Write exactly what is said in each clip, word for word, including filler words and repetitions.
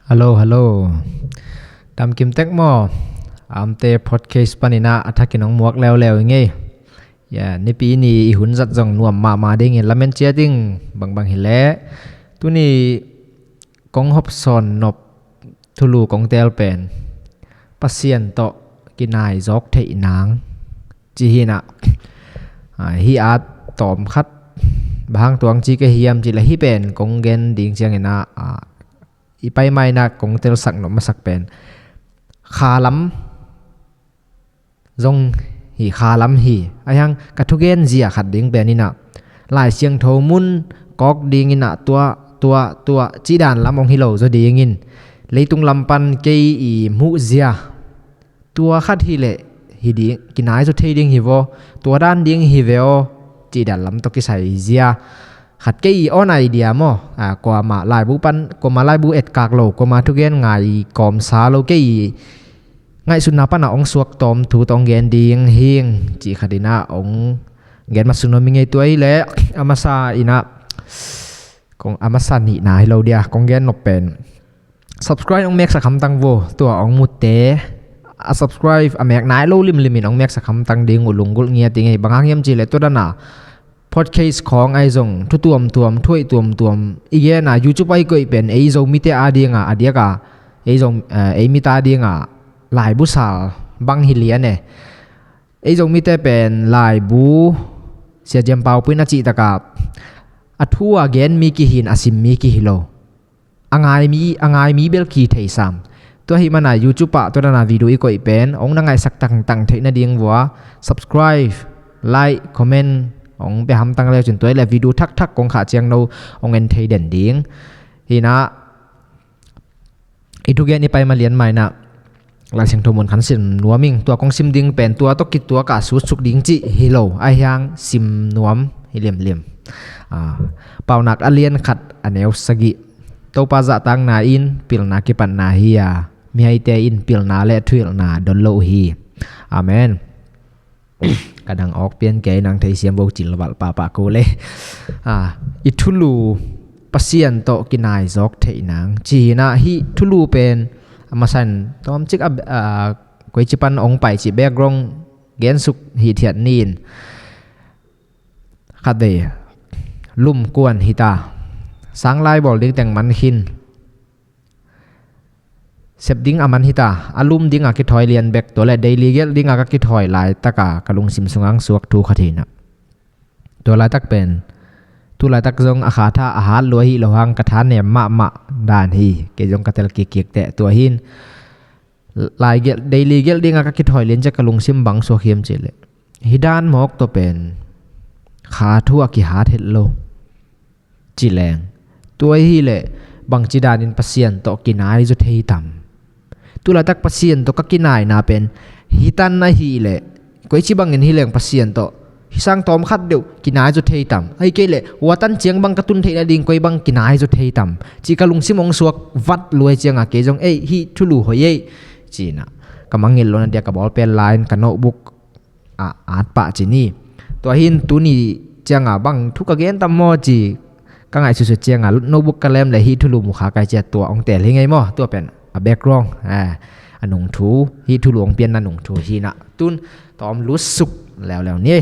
Hello, hello. Damkim tek maw? Amte podcast paninah a thakin hong muak leuleu i ngei. Ya, nipi ni i hun zat zong nuam mahmah dingin lamen ciat ding bangbang hileh. Tuni kong hopsawn nop thulu kong teel pen Pasian tawh kinai zawk theih nang ci hinah. Hi at tawm khat bahang tuang ci ka hiam cileh hi pen kong gen ding cianginah i paimai inah kong telsak nop masak pen khalam zong hi, khalam hi. Ahiang ka thugen zia khat ding pen inah Lai Siangtho mun kawk ding inah tua tua tua cidan lam hong hi lo zaw dingin leitung lam pan kei i muh zia tua khat hileh hi ding, kinai zaw thei ding hi vaw, tua dan ding hi ve aw cidan lam tawh kisai zia khat kei i own idea maw? Kuama laibu pan, kuama laibu etkak lo, kuama thugen ngai kawmsa lo kei i ngaihsutna panah hong suak tawm thu tawh hong gen ding hing ci khatinah hong gen masuk nuam i ngei. Tua hileh a masa inah kong, a masa nihna hi lo dia kong gen nop pen subscribe hong meksak hamtang vaw, tua hong mutte a subscribe a mek nai lo limlimin hong meksak hamtang ding uh lunggulh ngiat i ngei. Bang hang hiam cileh tua dana podcast khawng ahi zong thu tuamtuam, thuaih tuamtuam i gena YouTube ahi koih pen ei Zomite a dinga a diaka ei Zo, ei mite a dinga laibu sal bang hi lian e. Ei Zomite pen laibu Sia Jiam Pau Puin a cihtaka a thu a gen mi kihin a sim mi kihi lo. A ngai mi, a ngai mi bel ki thei sam. Tua hi mana YouTube ah tua dana video i koih pen hong na ngaihsak tangtang theih nading vua subscribe, like, comment hong pia hamtang leu cin tua hileh video thakthak kong khah ciang no hong en thei den ding. Hinah i thugen i paima lian mainah Lai Siangtho mun khan sim nuam ing. Tua kong sim ding pen tua tawh kituaka sutsuk ding cih hi lo, ahiang sim nuam hi limlim. Paunak a lian khat a neu sagih. Topa zahtakna in pilna kipatna hi a, mihaite in pilna le thuhilhna don lo uh hi. Amen. Ka dang awk pian kei, nang theisiam vo cil valh pahpah ko le. I thulu Pasian tawh kinai zawk theih nang ci hinah hih thulu pen a masan tawmcik a koici pan hong pai cih background gensuk hithiat nin. Khatvei lum kuan hita, sanglai bawl ding teng man khin. Sep ding a man hita, a lum dinga kithawi lian bek, tua le daily gelh dinga ka kithawi laitaka ka lungsim sungang suak thu khat hinah. Tua laitak pen tu laitak zong a khatha a hat lua hi lo hang ka tha nem mahmah dan hi. Kei zong ka tel kikkik teh tua hin lai gelh, daily gelh dinga ka kithawi lian ciah ka lungsim bang suak hiam cileh hi dan mawk tawh pen kha thu a kihat het lo. Cileng tua hileh bangci danin Pasian tawh kinai zaw thei tam? Tu laitak Pasian tawh ka kinaina pen hitan ahileh koici bangin hileng Pasian tawh hi sang tawm khat deuh kinai zaw thei tam? Ahi kei leh watan ciang bang ka tun theih nading koi bang kinai zaw thei tam? Cih ka lungsim hong suak vat luai cianga kei zong ei hih thulu hoi ei cinah ka mangngilh lo nadia ka bawlpel lain ka notebook ah at pah ci ni. Tua hin tuni cianga bang thu ka gen tam maw ci ka ngaihsutsut cianga notebook ka lem le hih thulu mukha kai ciat tua hong tel hi ngei maw? Tua pen a background a nungthu, hih thulu hong pianna nungthu hinah tun tawm lutsuk leuleu ni.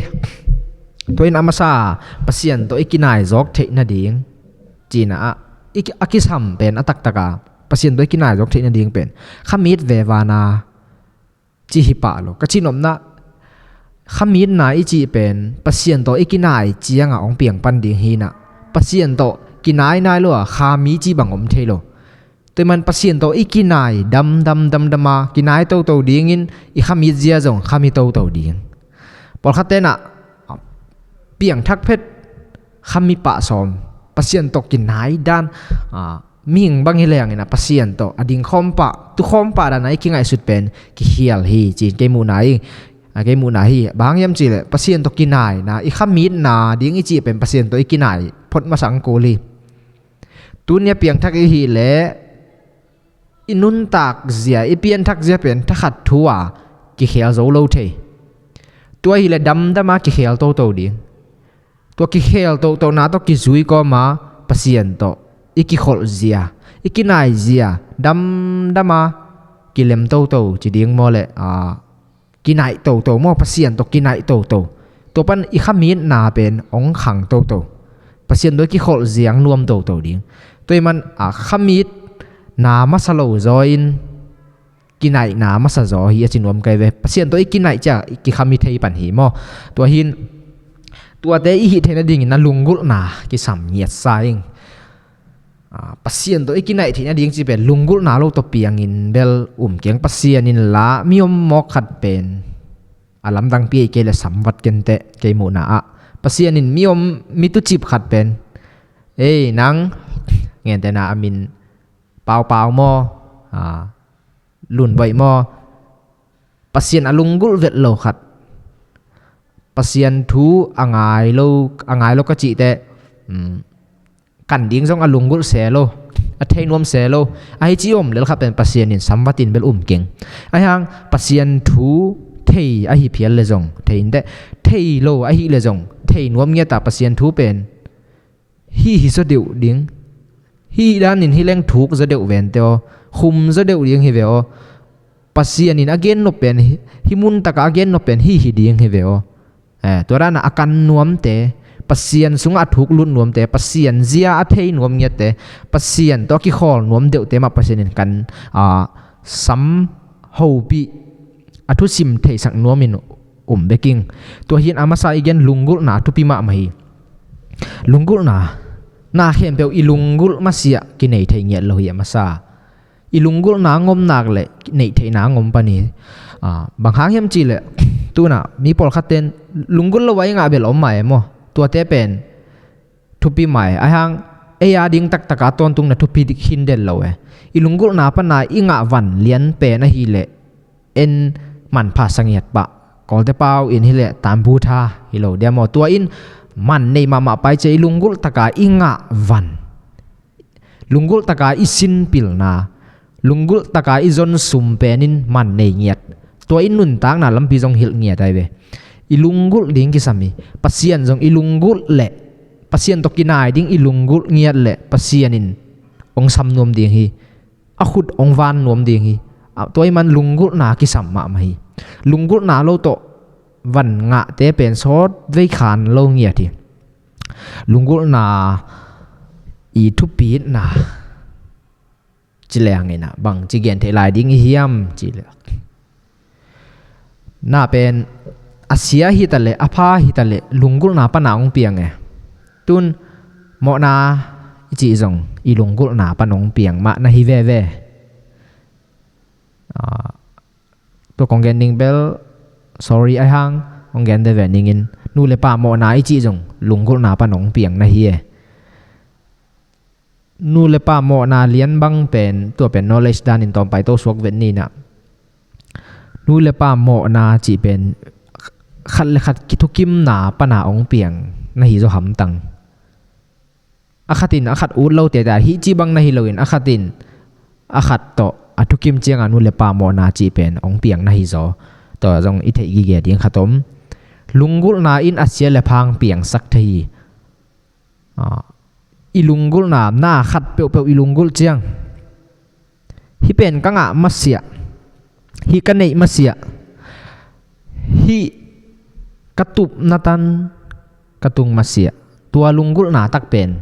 Tua in a masa Pasian tawh i kinai zawk theih nading cinah a kisam pen a taktaka Pasian tawh i kinai zawk theih nading pen khamit vevana ci hi pah lo. Ka cihnopna khamitna i cih pen Pasian tawh i kinai cianga hong piang pan ding hinah Pasian tawh kinai nai lo a khami ci bang om thei lo. Tua man Pasian tawh i kinai damdam damdama kinai toto dingin i khamit zia zong khami toto ding. Pawlkhat tenah piangthak phet khami pah sawm Pasian tawh kinai dan mihing bang hi lenginah Pasian tawh a dingkhawm pah tukhawm pah dana i kingaihsut pen kikhial hi ci-in kei muhna hi. Kei muhna hi. Bang hang hiam cileh Pasian tawh kinaina i khamitna ding i cih pen Pasian tawh i kinai phot masa ang kul hi. Tunia piangthak i hileh i nuntak zia, i pianthak zia pen thakhat thu a kikhel zo lo thei. Tua hileh damdama kikhel toto ding. Tua kikhel tohtohna tawh kizui kawma Pasian tawh i kikholh zia, i kinai zia damdama kilem toto ci ding maw le, a, kinaih toto maw, Pasian tawh kinaih toto. Tua pan i khamitna pen hong khang toto. Pasian tawh i kikholh ziang nuam toto ding. Tua ahih man, a, khamitna masa lo zaw in kinaihna masa zaw hi a ci nuam kai ve. Pasian tawh i kinaih ciang i kikham i thei pan hi maw. Tua hin, tuate i hih theih nadingin a lunggulhna kisam ngiatsa ing. A, Pasian tawh i kinaih theih nading ci pen lunggulhna lo tawh piangin bel um keng. Pasian in la mi om mawk khat pen a lamdang pi ei kei le samvat kenteh kei muhna ah. Pasian in mi om mi tucip khat pen, ei nang, ngentena a min Paupau maw, a, Lunboih maw, Pasian a lunggulh vet lo khat, Pasian thu a ngai lo, a ngai lo ka cih teh, um, kan ding zong a lunggulh se lo, a thei nuam se lo. Ahi ci om lel khat pen Pasian in samvatin bel um keng. Ahi hang Pasian thu thei ahi phial le zong thei inteh, thei lo ahi le zong thei nuam ngiat a, Pasian thu pen hih hi zaw deuh ding. Hih danin hi leng thuk zaw deuh vente aw, khum zaw deuh ding hi ve aw. Pasian in a gennop pen hi, hi mun taka a gennop pen hih hi ding hi ve aw. Eh, tua dana a kan nuamte, Pasian sungah a thuk lut nuamte, Pasian zia a thei nuam ngiatte, Pasian tawh a kikhawl nuam deuhte mah Pasian in kan, ah, sam hopih, a thusim theihsak nuamin um beking. Tua hin a masa i gen lunggulhna thupi mahmah hi. Lunggulhna, na khempeuh i lunggulh masiah kinei thei ngiat lo hi a masa. I lunggulhna ngom nak le neih theihna ngom pan hi. Ah, bang hang hiam cih leh, tuna mi pawlkhat ten lunggulh lo a i ngah bel om mah e maw. Tuate pen thupi mah e. Ahi hang ei a ding taktaka tawntung na thupi dik hin den lo e. I lunggulhna pana i ngah van lian pen ahi leh en manpha sa ngiat pah. Kawlte pau in hi leh tambu tha hi lo dia maw. Tua in man nei mahmah pai cia i lunggulh taka i ngah van, lunggulh taka i sin pilna, lunggulh taka i zon sum pen in man nei ngiat. Tua in nuntakna lampi zong hilh ngiat ai ve. I lunggulh ding kisam hi. Pasian zong i lunggulh leh, Pasian tawh kinai ding i lunggulh ngiat leh Pasian in hong sam nuam ding hi. A khut hong van nuam ding hi. A, tua ahih man lunggulhna kisam mahmah hi. Lunggulhna lo tawh van ngahte pen sawt vei khan lo ngiat hi. Lunggulhna i thupitna ci leng in ah bang ci gen theih lai ding i hiam cih leh, na pen a sia hi ta leh, a pha hi ta leh, lunggulhna pana hong piang e. Tun mawhna i cih zong i lunggulhna pan hong piang mah na hi veve. Ah, tua kong gen ning bel, sorry, ahi hang hong gen de ve ningin, nu le pa mawhna i cih zong lunggulhna pan hong piang na hi e. Nu le pa mawhna lian bang pen, tua pen knowledge danin tawmpai to suak vet ni in ah. Nu le pa mawhna cih pen khat le khat kithukimna pana hong piang na hi zaw hamtang. A khat in a khat ut lo tete, hih ci bang na hi loin, a khat in a khat tawh a thukim cianga nu le pa mawhna cih pen hong piang na hi zaw. Tua zong i theih gige ding khat om. Lunggulhna in a sia le pha hong piangsak thei hi. Ah, i lunggulhna, na khat peuhpeuh i lunggulh ciang, hih pen ka ngah masiah, hih ka neih masiah, hih ka tupna tan ka tung masiah. Tua lunggulhna tak pen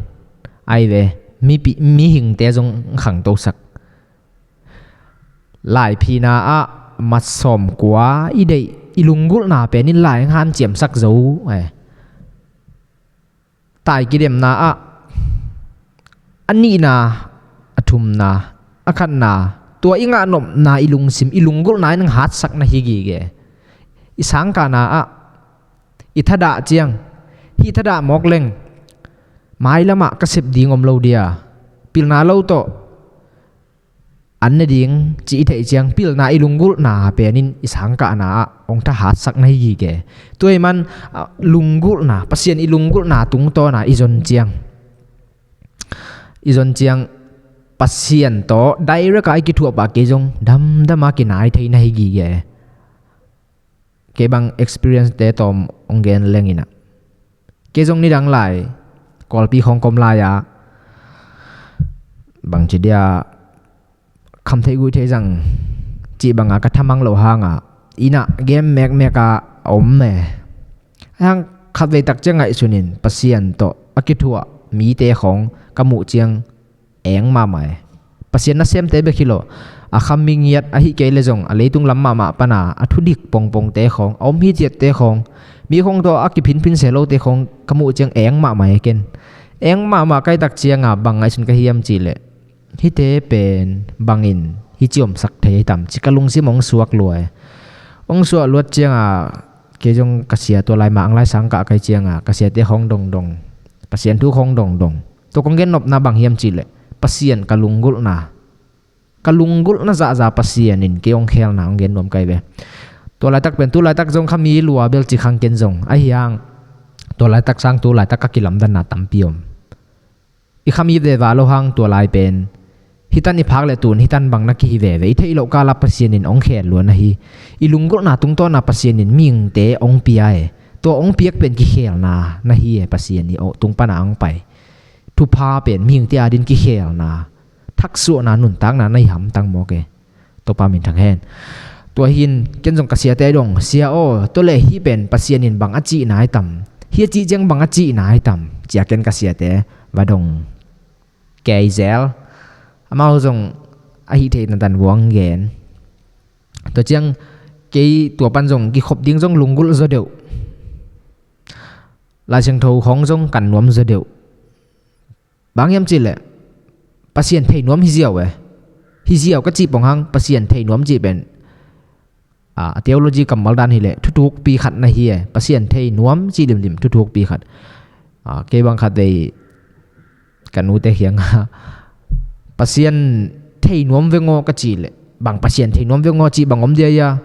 ai ve, mipi, mihingte zong khangtosak. Laiphina ah mat sawm kua i deih, i lunggulhna pen in lai hong hanciamsak zo ai. Tai kidemna ah a nihna, a thumna, a khatna, tua i ngah nopna i lungsim, i lunggulhna in hong hatsak na hi gige. I sangkahna ah i thadah ciang, hih thadah mawk leng mailamah ka sep ding om lo dia, pilna lo tawh an ne ding ci i theih ciang, pilna i lunggulhna pen in i sangkahna ah hong thahatsak na hi gige. Tua ahih man, ah, lunggulhna, Pasian i lunggulhna tungtawna i zon ciang, i zon ciang Pasian tawh direct a i kithuah pah kei zong damdama kinai thei na hi gige. Kei bang experience te tawm hong gen leng in ah, kei zong nidang lai Kawlpi khawng ka om lai-a, bangci dia, khamtheih guihtheih zang cih banga ka thamang loh hanga innah game mekmek a om e. Hang khatvei tak ciang ngaihsun in Pasian tawh a kithuah mite khawng ka muh ciang eng mahmah e. Pasian nasemte bek hi lo, a khami ngiat ahi kei le zong a leitung lam mahmah pana a thudik pongpongte khawng, a om hi ciatte khawng, mi khawng tawh a kiphinphin se lote khawng ka muh ciang eng mahmah e ken. Eng mahmah kai tak cianga bang ngaihsun ka hiam cihleh, hihte pen bangin hih ci omsak thei ahi tam ci ka lungsim hong suak lua e. Hong suak luat cianga kei zong ka sia tua lai ma ang lai sang kah kai cianga ka siate khawng dongdong, Pasian thu khawng dongdong. Tua kong gen nopna bang hiam cihleh, Pasian ka lunggulhna, ka lunggulhna zahzah Pasian in kei hong khelna hong gen nuam kai ve. Tua laitak pen tu laitak zong khami lua bel ci khang ken zong ahi hang, tua laitak sang tu laitak ka kilamdanna tampi om. I khami veva lo hang tua lai pen hih tan i phak le tun hih tan bang na kihi veve i theih loh kala Pasian in hong khel lua na hi. I lunggulhna tungtawna Pasian in mihingte hong pia e. Tua hong piak pen kikhelna na hi e, Pasian i tung pana hong pai thupha pen mihingte adin kikhelna, thaksuahna, nuntakna na hi hamtang mawk e. Topa min thang hen. Tua hin ken zong ka siate dong, sia aw, tua le hih pen Pasian in bang a cihna hi tam, hih a cih ciang bang a cihna hi tam, cia ken ka siate va dong kei zel. Amau zong a hih theihna tan vuang gen. Tua ciang kei tua pan zong kikhop ding zong lunggulh zaw deuh, Lai Siangtho khawng zong kan nuam zaw deuh. Bang hiam cihleh, Pasian thei nuam hi ziau e. Hi ziau ka cih pong hang, Pasian thei nuam cih pen a theology kammal dan hileh thuthukpi khat na hi e. Pasian thei nuam cih limlim thuthukpi khat. A, kei bang khat vei ka nute khianga Pasian thei nuam vengaw ka cihleh, bang Pasian thei nuam vengaw cih bang om dia ia?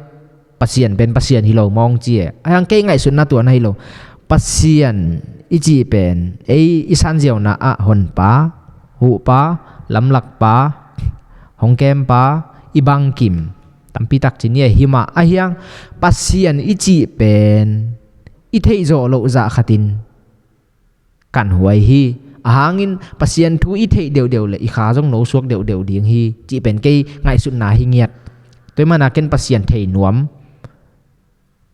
Pasian pen Pasian hi lo mawng ci e. Ahi hang kei ngaihsutna tua na hi lo. Pasian i cih pen ei i sanziauna ah honpa, huhpa, lamlakpa, hong kempa, i bangkim, tampitak ci ni e. Himah ahi hang Pasian i cih pen i theih zawh loh zah khatin kanhuai hi. Ahangin Pasian thu i theih deuhdeuh le i kha zong nosuak deuhdeuh ding hi cih pen kei ngaihsutna hi ngiat. Tua hi mana ken Pasian thei nuam,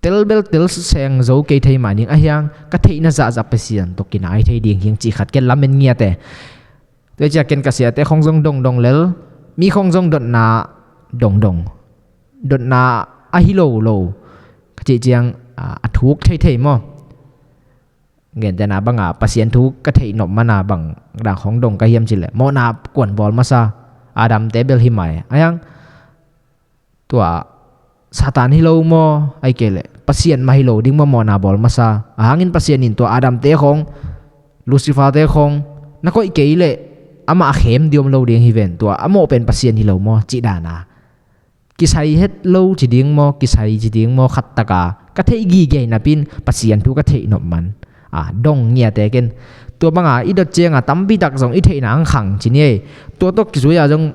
telbel telseng zo kei thei mah ning ahi hang ka theihna zahzah Pasian tawh kinai thei ding hing cih khat ken lamen ngiat e. Tua cia ken ka siate khawng zong dongdong lel, mi khawng zong dotna dongdong, dotna ahi lo lo ka cih ciang a, a thuk theithei maw? Gentehna banga Pasian thu ka theih nop mana bang dang khawng dong ka hiam cihleh, mawhna kuan bawl masa Adamte bel hi mai. Ahi hang tua Satan hi lo maw, ai kei leh Pasian mah hi lo ding maw, mawhna bawl masa. Ahangin Pasian in tua Adamte khawng, Luciferte khawng na koih kei leh amah a khem diom lo ding hi ven. Tua a mawh pen Pasian hi lo maw cih dana kisai het lo ci ding maw, kisai ci ding maw, khattaka ka theih gige napin Pasian thu ka theih nop man a dong ngiate ken. Tua banga i dot cianga tampitak zong i theihna ang khang ci ni ei. Tua tawh kizui-a zong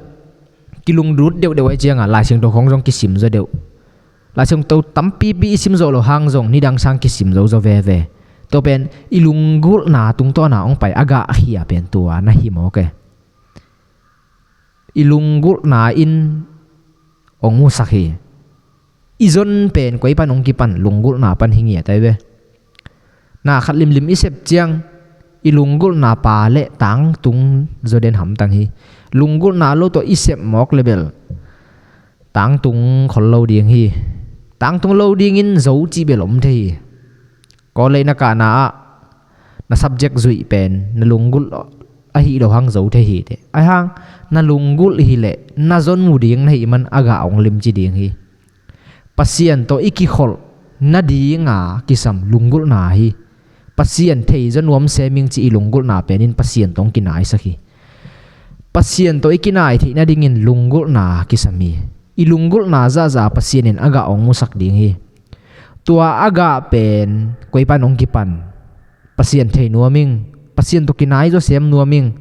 kilunglut deuhdeuh ahi cianga Lai Siangtho khawng zong kisim zaw deuh. Lai Siangtho tampipi i sim zawh loh hang zong nidang sang kisim zo zaw veve. Tua pen i lunggulhna tungtawna hong pai a gah a khia pen tua na hi mawk e. I lunggulhna in hong musak hi. I zon pen koi pan hong kipan, lunggulhna pan hi ngiat ai ve. Na khat limlim i sep ciang i lunggulhna pa le tangtung zaw den hamtang hi. Lunggulhna lo tawh i sep mawk le bel tangtung khol lo ding hi. Tangtung lo dingin zo cih bel om thei hi. Kawlei na kahna ah na subject zuih pen na lunggulh ahi lo hang zo thei hi teh. Ahi hang na lunggulh hileh na zon mu ding na hih man a gah hong limci ding hi. Pasian tawh i kikholh nadinga kisam lunggulhna hi. Pasian thei zaw nuam seming ci i lunggulhna penin Pasian tawh hong kinaisak hi. Pasian tawh i kinai theih nadingin lunggulhna kisam hi. I lunggulhna zahzah Pasian in a gah hong musak ding hi. Tua a gah pen koi pan hong kipan, Pasian thei nuam ing, Pasian tawh kinai zaw sem nuam ing,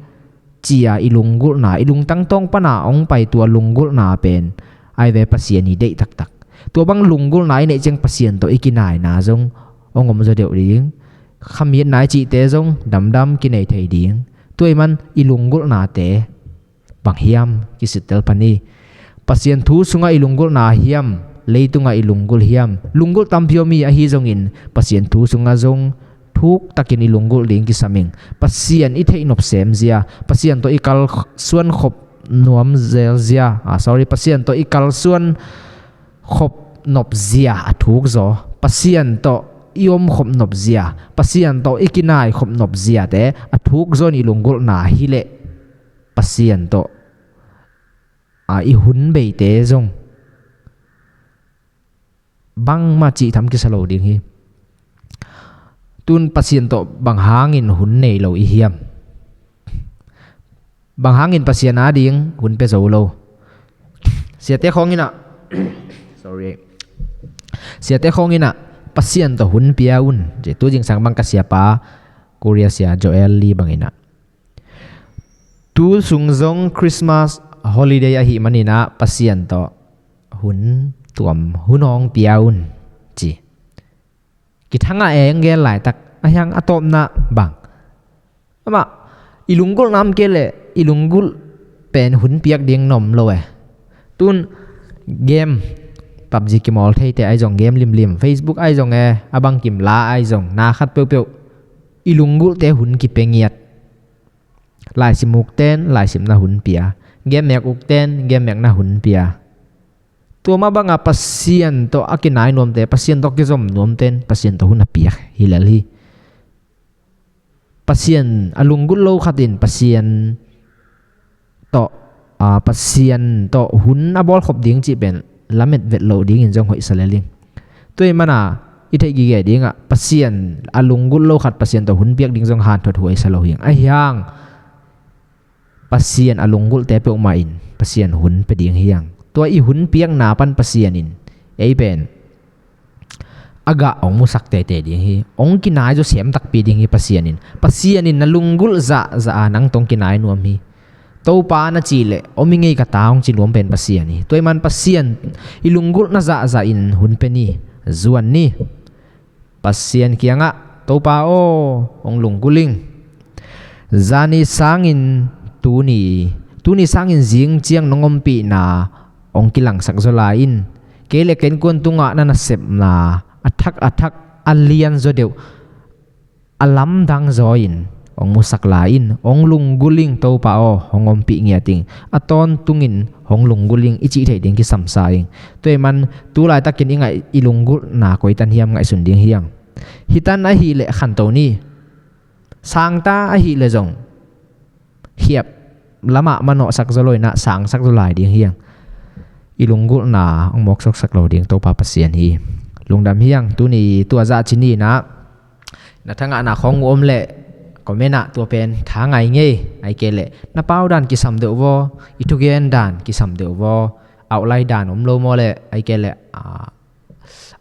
cia i lunggulhna, i lungtang tawng pana hong pai tua lunggulhna pen ai ve Pasian i deih taktak. Tua bang lunggulhna i neih ciang Pasian tawh i kinaina zong hong om zaw deuh ding. Khamitna i cihte zong damdam kinei thei ding. Tua i man i lunggulhnate bang hiam kisittel pan hi. Pasian thu sungah i lunggulhna hiam, leitungah i lunggulh hiam? Lunggulh tampi om hi, ahi zongin Pasian thu sungah zong thuktakin i lunggulh ding kisam ing. Pasian i theih nop sem zia, Pasian tawh i kalsuan khop nuam zel zia, ah, sorry, Pasian tawh i kalsuan khop nop zia a thuk zaw, Pasian tawh i om khop nop zia, Pasian tawh i kinai khop nop ziate a thuk zaw in i lunggulhna hileh Pasian tawh, a, i hun beite zong bangmah cihtham kisa lo ding hi. Tun Pasian tawh bang hangin hun nei lo i hiam? Bang hangin Pasian ading hun pia zo lo? Siate khawng inah, sorry, siate khawng inah Pasian tawh hun pia un, ci. Tu zingsang bang ka siapa Korea sia Joel Lee bang inah, tu sung zong Christmas holiday ahih maninah Pasian tawh hun tuam, hun hong pia un, ci. Kithangah e, hong gen laitak, a hiang a tawpna bang, amah i lunggulhna om kei leh i lunggulh pen hun piak ding na om lo e. Tun game, PUBG kimawl theite ahi zong, game limlim, Facebook ahi zong e, a bangkim la ahi zong, na khat peuhpeuh i lunggulhte hun kipia ngiat. Laisim ukten laisimna hun pia, game mek ukten game mekna hun pia. Tua mah bangah Pasian tawh a kinai nuamte, Pasian tawh kizom nuamten Pasian tawh hun a piak hi lel hi. Pasian a lunggulh lo khatin Pasian tawh, a, Pasian tawh hun a bawlkhop ding cih pen lamet vet loh dingin zong hoihsa lel ing. Tua ih mana i theih gige dingah Pasian a lunggulh lo khat Pasian tawh hun piak ding zong hanthot huaisa lo hi ing. A hiang Pasian a lunggulhte peuhmah in Pasian hun pia ding hi ing. Tua i hun piakna pan Pasian in ei pen a gah hong musak teitei ding hi. Hong kinai zaw sem takpi ding hi Pasian in. Pasian in na lunggulh zahzah a nang tawh hong kinai nuam hi. Topa na cih leh om i ngei ka ta hong ci nuam pen Pasian hi. Tua ih man Pasian i lunggulhna zahzah in hun pia ni, zuan ni. Pasian kiangah, Topa aw, hong lunggulh ing. Zani sangin tuni, tuni sangin zing ciang nong ompihna hong kilangsak zaw lai in. Kei le ka innkuan tungah na nasepna a thak a thak, a lian zaw deuh, a lamdang zaw in hong musak lai in. Hong lunggulh ing Topa aw, hong ompih ngiat ing. A tawntungin hong lunggulh ing i cih theih ding kisamsa ing. Tua ih man tu laitakin i ngaih i lunggulhna koitan hiam ngaihsun ding hi ing. Hitan ahih leh khanto ni. Sangta ahih leh zong khiap lamah manawhsak zaw lo inah sangsak zaw lai ding hi ing. I lunggulhna hong mawksuaksak lo ding Topa Pasian hi. Lungdam hi ing. Tuni tua zah ci ni inah, na thangahna khawng uh om leh comment ah tua pen tha ngai ngei, ahih kei leh na pau dan kisam deuh vaw, i thugen dan kisam deuh vaw, outline dan om lo maw leh, ahih kei leh, ah,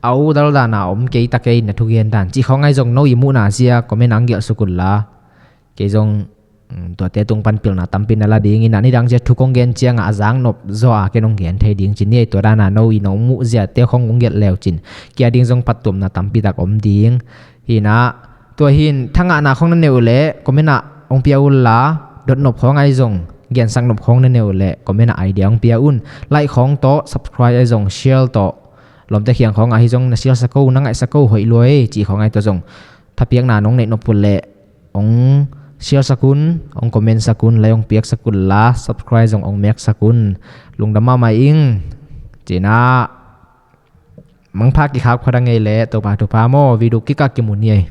a u dal dana om kei ta kei na thugen dan cih khawng ahi zong no i muhna zia comment ah hong gelh suk un la. Kei zong, mm, tuate tung pan pilna tampi na la ding inah nidang zia thu kong gen ciangah a zang nop zaw a ken hong gen thei ding ci ni. Tua dana no i no muh ziate khawng hong gelh leu cin kei a ding zong phattuamna tampi tak om ding. Hi inah tua hi in thangahna khawng na neih uh leh comment ah hong pia un la, dot nop khawng ahi zong, gensak nop khawng na neih uh leh comment ah idea hong pia un. Like khawng tawh, subscribe ahi zong, share tawh, lawmte kiang khawngah hi zong na share sak o, na ngaihsak o, hoih lua ei cih khawng ahi tua zong thapiakna nong neih nop uh leh hong share sak un, hong comment sak un, like hong piaksak un la, subscribe zong hong meksak un. Lungdam mahmah ing. Ci inah mangpha kikhak phot a ngei leh Topa thupha maw, video kikah kimu ni ei.